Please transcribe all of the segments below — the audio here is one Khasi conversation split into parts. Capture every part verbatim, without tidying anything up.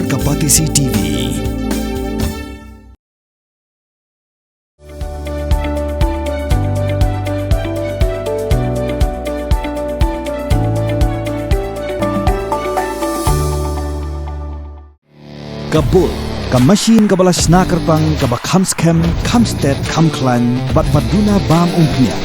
Ka Batesi T V. Ka Bull, ka machine kaba la shna kyrpang, kaba kham skhem, kham stet, kham khlaiñ, bad ba duna bam umphniang.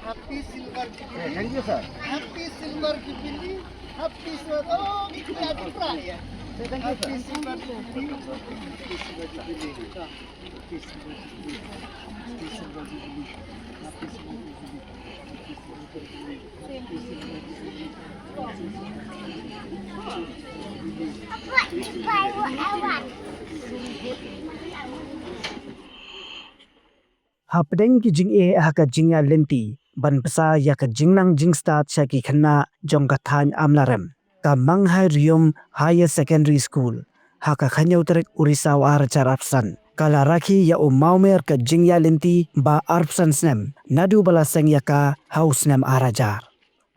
Happy Silver Jubilee. Thank you, sir. Happy Silver Jubilee. Happy Silver, oh, kita buka ya. Thank you, sir. Happy Silver Jubilee. Happy Silver Jubilee. Hapdeng ki jingeh ha ka jingïaid lynti ban bsa ïa ka jingnang jingstad sha ki khynnah jong ka thaiñ Amlarem, ka Manghai Rium Higher Secondary School, ha ka khathynñiew tarik u Risaw arhajar arphew san, ka la rakhe ïa u mawmer ka jingïaid lynti ba arphew san snem, naduh ba la seng ïa ka ha u snem arhajar.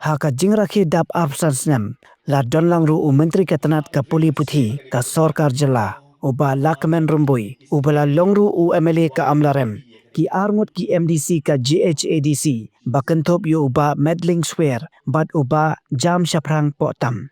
Ha ka jingrakhe dap arphew san snem, la don lang ruh u Myntri ka tnat ka pule puthi ka sorkar jylla, u Bah Lahkmen Rymbui, uba la long ruh u M L A ka Amlarem, ki arngut ki M D C ka G H A D C, ba kynthup ïa u Bah Medling Swer, bad u Bah Jamshaphrang Pohtam.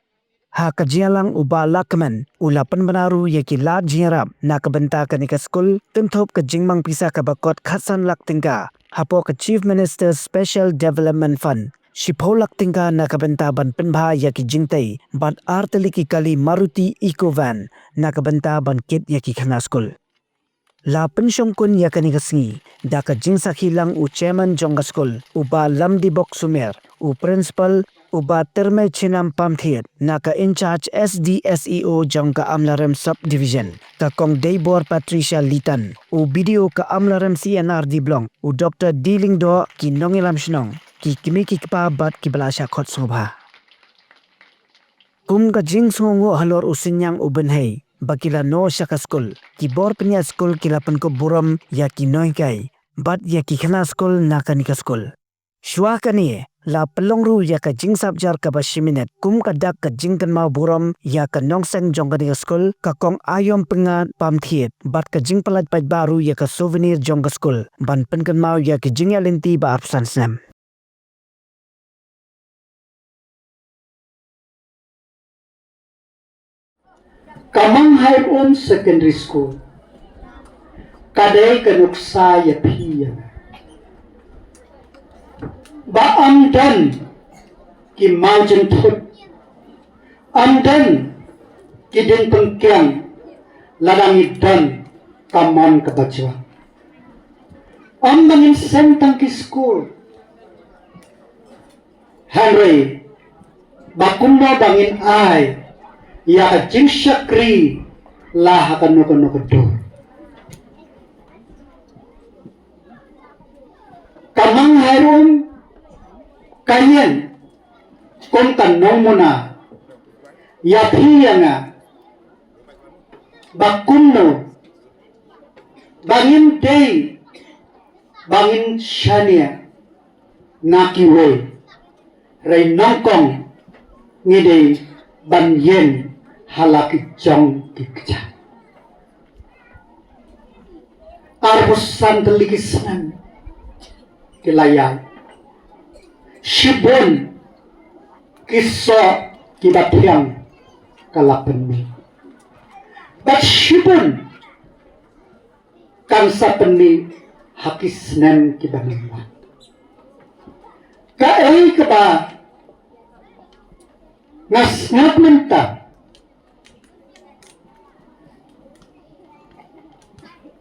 Ha ka jingïalang u Bah Lahkmen, u la pynbna ruh ïa ki lad jingïarap na ka bynta kane ka skul, kynthup ka jingmang pisa kaba kot khatsan lak tyngka hapoh ka Chief Minister's Special Development Fund, shiphew lak tyngka na ka bynta ban pynbha ïa ki jingtei, bad artylli ki kali Maruti Eco Van na ka bynta ban kit ïa ki khynnah skul. La pynshongkun ïa kane ka sngi da ka jingsakhi lang u chairman jong ka skul, u Bah Lamdibok Sumer, u principal, u Bah Tyrmai Chinam Pamthied, na ka in charge S D S E O jong ka Amlarem Subdivision, ka Kong Deibor Patricia Litan, u B D O ka Amlarem C and R D Block, u Doctor D Lyngdoh, ki nongïalam shnong, ki kmie ki kpa bad kiba la shah khot sngewbha. Kum ka jingsngewnguh halor u synñiang u bynhei ba ki la noh sha ka skul, ki bor pynïaid skul ki la pynkup burom ïa ki nonghikai bad ïa ki khynnah skul na kane ka skul. Shuwa kane, la pynlong ruh ïa ka jingsap jar kaba shi minit kum ka dak ka jingkynmaw burom ïa ka nongseng jong kane ka skul, ka Kong Aïom Pyngngad Pamthied, bad ka jingpynlait paidbah ruh ïa ka souvenir jong ka skul ban pynkynmaw ïa ki jingïaid lynti ba arphew san snem. Ka Manghai Rium Secondary School ka dei ka nuksa ïa phi ïa nga. Ba ym don ki maw jynthut, ym don ki dieng pyngkiang, lada ngi don ka mon kaba jwat. Ym ba ngin seng tang ki skul, hynrei ba kumno ba ngin ai ïa ka jingshakri la ha kano kano ka dur. Ka Manghai Rium ka ïeng kum ka nongmuna ïa phi ïa nga, ba kumno ba ngin dei, ba ngin shaniah na kiwei, hynrei nyngkong ngi dei ban ïeng ha la ki jong ki kjat. Arphew san tylli ki snem ki la ïaid, shibun ki soh kiba thiang ka la pynmih, bad shibun kan sa pynmih ha ki snem kiban wan. Kaei kaba nga sngap mynta,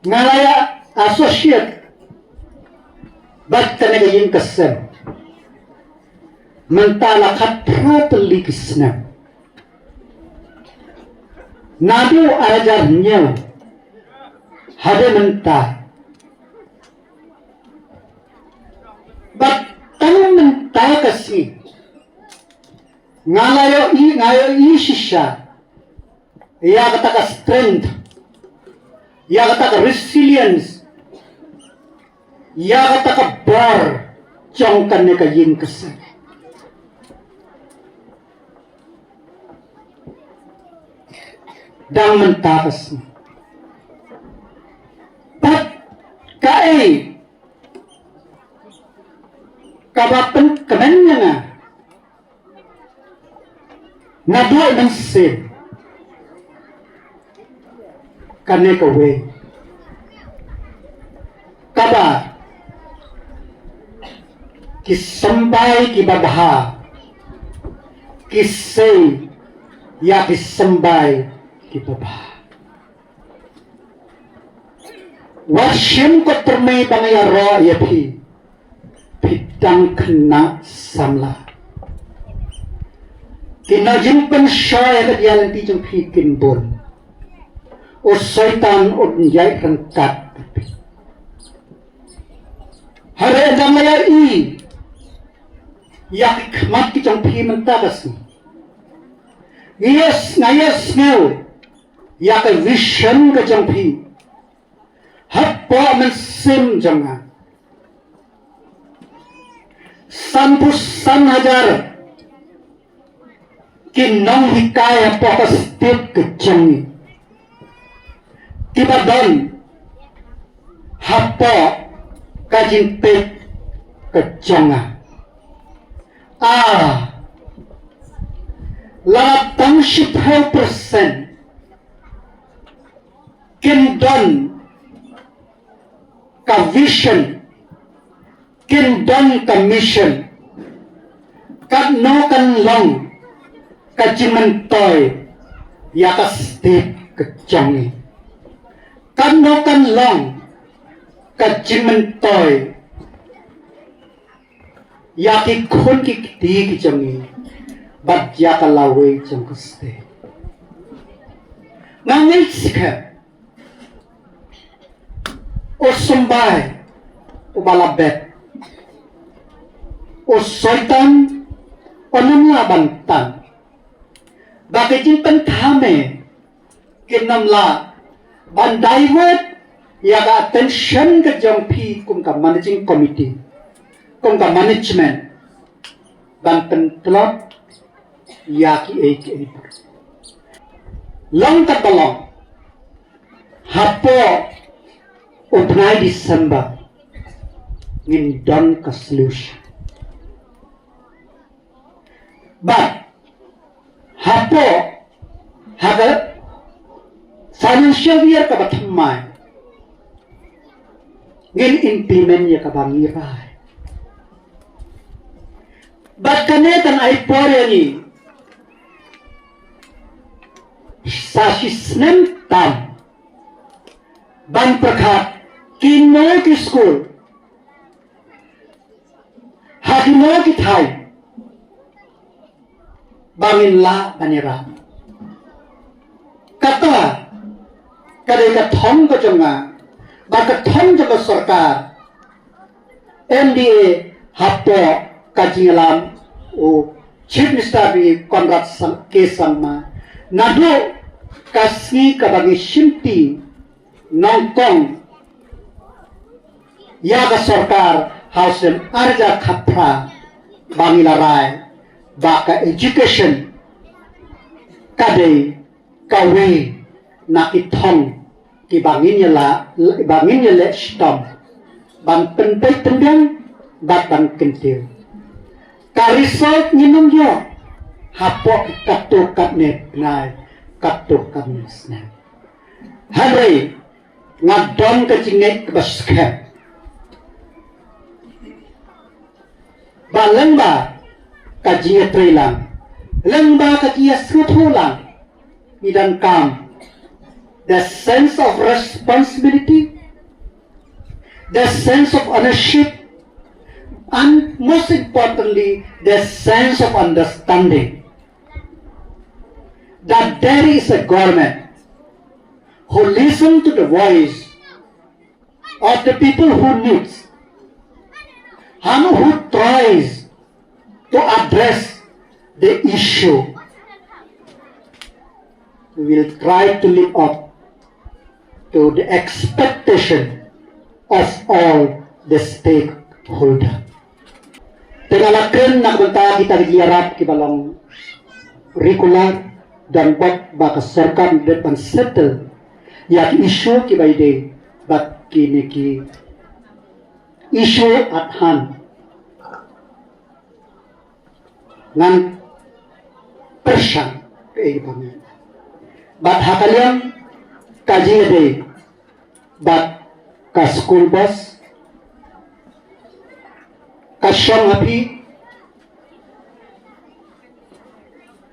nga la ïa associate bad kane ka ïing ka sem mynta la khatphra tylli ki snem. Naduh arhajar hynñiew hadien mynta, bad tang mynta ka sngi, nga la ïohi, nga ïohi shisha Ïa kata ka strength, ïa kata ka resilience, ïa kata ka bor jong kane ka ïing ka sem. Dang mynta ka sngi pat kaei kaba pynkmen ïa nga naduh mynsiem kane kawei, kaba ki symbai kiba bha ki sei ïa ki symbai kiba bha. Wat shim ko tyrmai ba nga ïaroh ïa phi, phi dang khynnah samla. Ki nongjingpynshoi ha ka jingïaid lynti jong phi kin bun. U Soitan un ïaid ryngkat bad phi. Hynrei ynda nga ïohi ïa ki khmat ki jong phi mynta ka sngi, nga ïa, nga ïohsngew ïa ka vision ka jong phi hapoh mynsiem jong nga. Sanphew san hajar ki nonghikai hapoh ka state ka jong ngi kiba don hapoh ka jingpeit ka jong nga. Ah, lada tang shiphew percent kin don ka vision, kin don ka mission, katno kan long ka jingmyntoi ïa ka state ka jong ngi? Katno kan long ka jingmyntoi ïa ki khun ki kti ki jong ngi bad ïa ka lawei jong ka state? Nga ngeit skhem u symbai uba la bet, u Soitan un ym lah ban tan ba ka jingpynthame kin ym lah ban divert ïa ka attention ka jong phi kum ka managing committee, kum ka management, ban pyntlot ïa kiei kiei. Long katba long, hapoh u bnai December ngin don ka solution. Bad hapoh, ha ka financial year kaba thymmai ngin implement ïa kaba ngi rai. Bad kane kan ai por ïa ngi sa shisnem tam ban pyrkhat kino ki skul, ha kino ki thaiñ ba ngin lah ban ïarap. Kata ka dei ka thong ka jong nga bad ka thong jong ka sorkar M D A hapoh ka jingïalam u Chief Minister Conrad Sang-, K Sangma naduh ka sngi kaba ngi shimti nyngkong ïa ka sorkar ha u snem ar hajar khatphra, ba ngi la rai ba ka education ka dei kawei na ki thong kiba ngin ïa la, ba ngin ïa leh shitom ban pynbeit pynbiang bad ban kyntiew. Ka result ngin ym ïoh hapoh katto katne bnai, katto katne snem. Hynrei nga don ka jingngeit kaba skhem ba lyngba ka jingïatreilang, lyngba ka jingïasngewthuh lang, ngi donkam the sense of responsibility, the sense of ownership, and most importantly, the sense of understanding that there is a government who listen to the voice of the people who needs and who tries to address the issue. We will try to live up to the expectation of all the stakeholder. Te nga la kren na ka bynta kita ki ïarap kiba long regular, don bok ba ka sorkar dep ban settle ïa ki issue kiba ïadei bad kine ki issue at hand. Ngan pyrshang kaei ba ngan. Bad ha ka liang ka jingïadei bad ka school bus, ka shong ha phi.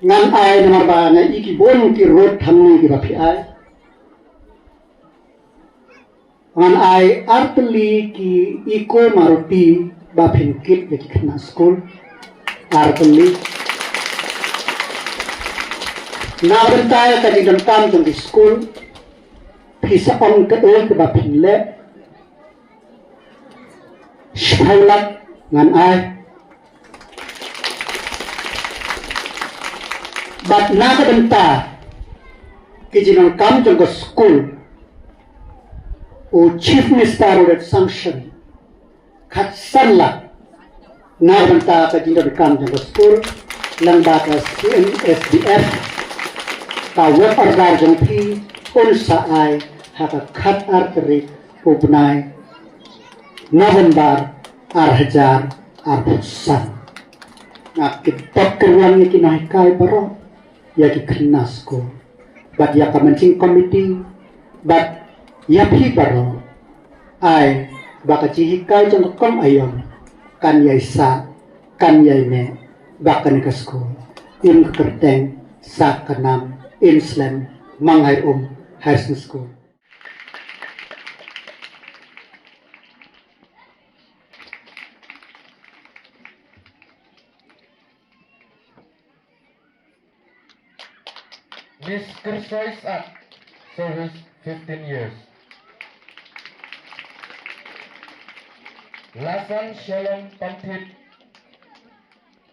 Ngan ai namar ba nga i ki bun ki road hangne kiba phi ai. Ngan ai artylli ki Eeco Maruti ba phin kit ïa ki khynnah skul. Artylli. Na bynta ka jingdonkam jong ki skul, phi sa ong kaei kaba phin leh. Shiphew lak ngan ai. Bad na ka bynta ki jingdonkam jong ka skul, u Chief Minister u dep sanction khatsan lak na ka bynta ka jingdonkam jong ka skul, lyngba ka C M S D F, ka work order jong phi un sa ai ha ka khatar tarik u bnai November ar hajar arphew san. Nga kyrpad kyrwan ïa ki nonghikai baroh, ïa ki khynnah skul, bad ïa ka managing committee, bad ïa phi baroh, ai ba ka jinghikai jong ka kong Aïom kan ïai sah, kan ïai neh bad kane ka skul. Im ka kyrteng sah ka nam, im slem Manghairum Higher Secondary School. Miss Kersoi Sat, service fifteen years. Lasan Shalom Pamthit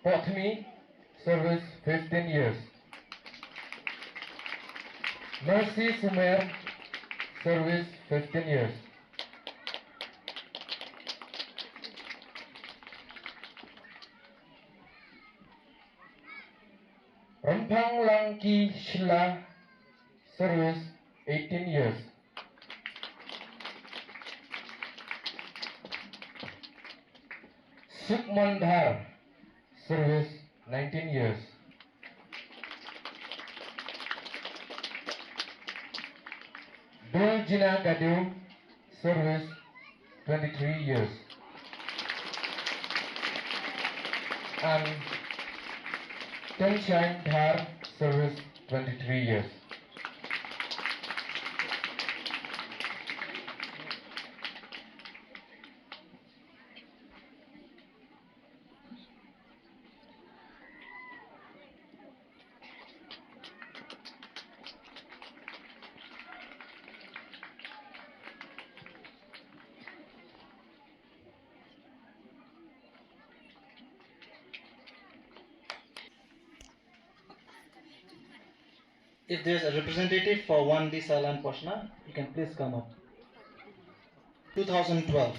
Pothmi, service fifteen years. Mercy Sumer, service fifteen years. Rempang Langki Shila, service eighteen years. Sukmon Dhar, service nineteen years. Dul Jina Gadew, service twenty-three years. And Tenshine Dhar, service twenty-three years. If there's a representative for One Disa Land Poshna, you can please come up. Two thousand twelve.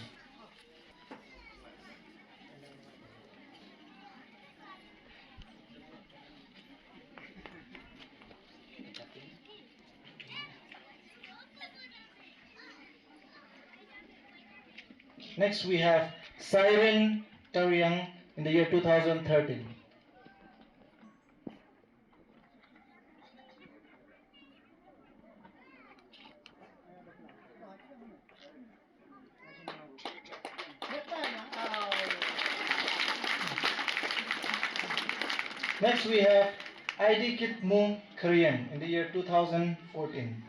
Next, we have Siren Tariang in the year two thousand thirteen. Next, we have Aidikitmu Korean in the year two thousand fourteen.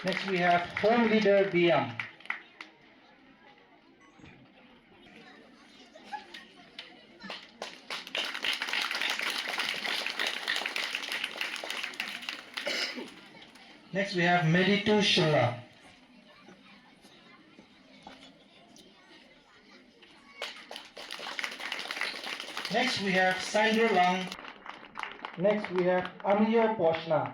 Next, we have Home Leader Biam. Next, we have Meditu Shulla. Next we have Sandra Lang. Next we have Amio Poshna.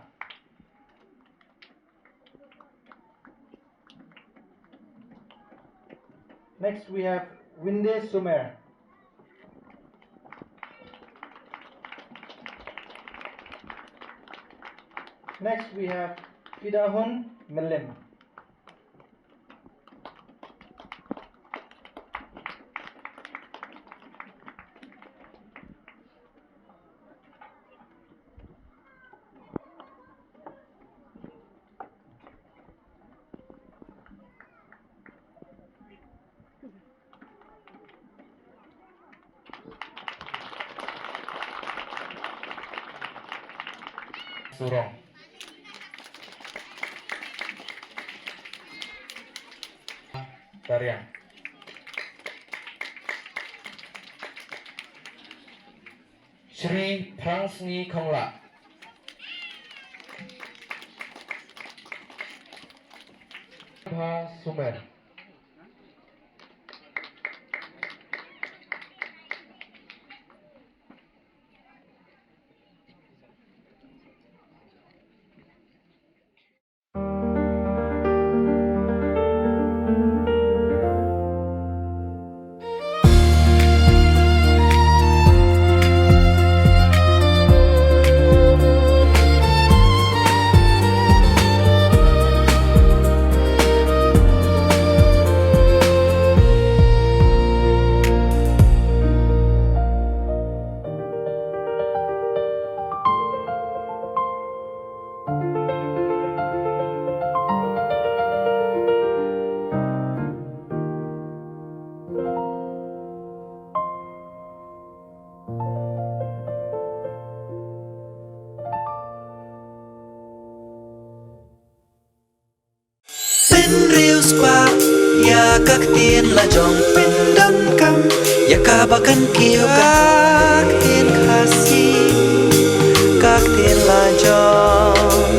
Next we have Winde Sumer. Next we have Fidahun Melim. Surong. Tariang. Shri Phrang Sngi Khongla. Bha Sumer. Pynriewspah ïa ka ktien la jong, pyndonkam ïa kaba kan kiew ka ktien Khasi, ka ktien la jong,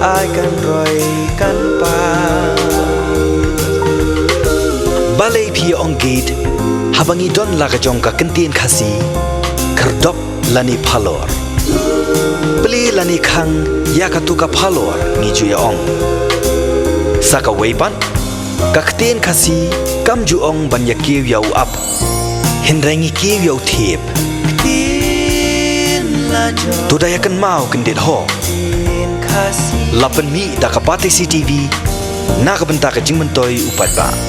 ai kan roi kan pang. Balei phi ong gate haba ngi don la ka jong ka ktien Khasi, khyrdop lane phalor. Plie lane khang ïa katu ka phalor ngi ju ïa ong. Sa kawei pat, ka ktien Khasi kam ju ong ban ïa kiew ïa u ap, hynrei ngi kiew ïa u thiep. To da ïa kynmaw kyndit ho. La pynmih da ka Batesi TV na ka bynta ka jingmyntoi u paidbah.